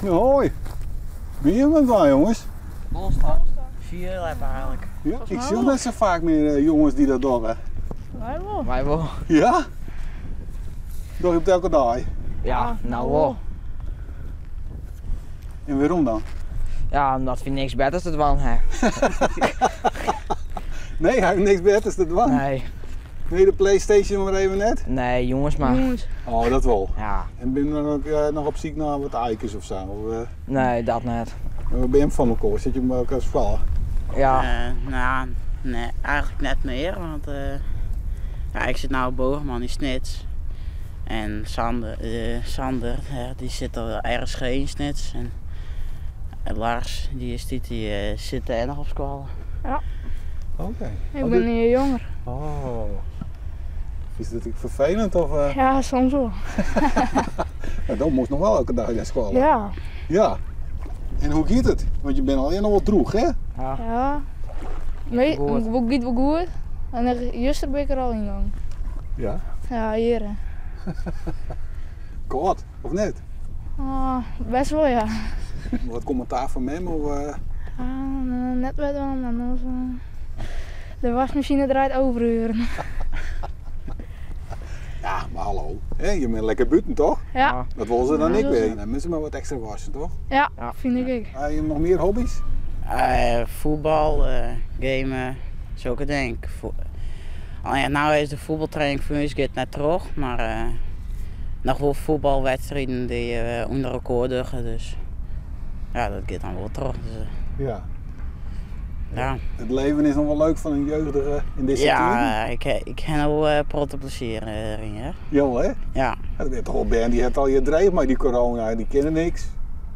Hoi. Wie je met waar, jongens? Bolstak. Vier eigenlijk. Ja, ik zie net zo vaak meer jongens die dat doen. Wij wel. Wij wel. Ja? Doch je op elke dag? Ja, nou wel. En waarom dan? Ja, omdat we niks beters te doen hebben. Nee, hij heeft niks beters te doen. Nee. Nee, de PlayStation maar even net? Nee, jongens maar. Jongens. Oh, dat wel. Ja. En ben je dan ook nog op zoek naar wat eikens of zo? Of, Nee, dat net. Waar ben je van elkaar? Zit je met elkaar vallen? Ja. Nou, nee, eigenlijk net meer, want ja, ik zit nou op Bogerman in Snits. En Sander, die zit al RSG in Snits. En Lars, die is die, die zit er nog op school. Ja. Oké. Ik Oh, ben dit- hier jonger. Oh. Is dat ook vervelend of? Ja, soms wel. Ja, dan moest nog wel elke dag naar school. Ja. Ja. En hoe gaat het? Want je bent al nog wat droeg, hè? Ja. Ja. Nee, Goed. het gaat wel goed. En er gisteren ben ik er al in gegaan. Ja. Ja, hier. hè. Koud, of net? Ah, best wel, ja. Wat commentaar van hem? Of? Ah, net wel, maar anders, de wasmachine draait overuren. Ja, maar hallo. Hè, je bent lekker buiten, toch? Ja. Ja. Dat willen ze dan Ja, niet dat is weer. Dan moeten ze maar wat extra wassen, toch? Ja, Ja. vind ik ook. Heb je nog meer hobby's? Voetbal, gamen, zulke dingen. Oh ja, nou is de voetbaltraining voor ons gaat net terug, maar nog wel voetbalwedstrijden die onder elkaar liggen, dus ja, dat gaat dan wel terug. Dus Ja. ja. Het leven is nog wel leuk van een jeugdige in deze Ja, ik heb wel protte plezier erin, hè. Jawel, hè? Ja. Ja, dat is toch wel Ben, die heeft al je dreef, maar die corona, die kennen niks.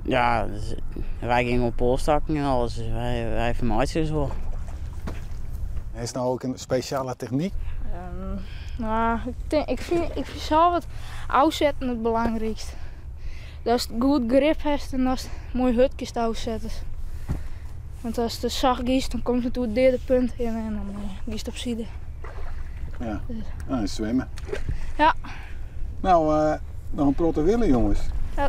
Ja, dus, wij gingen op polstakken en alles, dus wij vermaaiden dus wel. Is nou ook een speciale techniek? Nou, ik denk, ik vind zelf het afzetten het belangrijkst. Dat is het goed grip heeft en dat is het mooi hutjes afzetten. Want als het zacht is, dan komt het toe het derde punt in en dan giest het op zijde. Ja, nou, en zwemmen. Ja. Nou, nog een protte willen, jongens. Ja.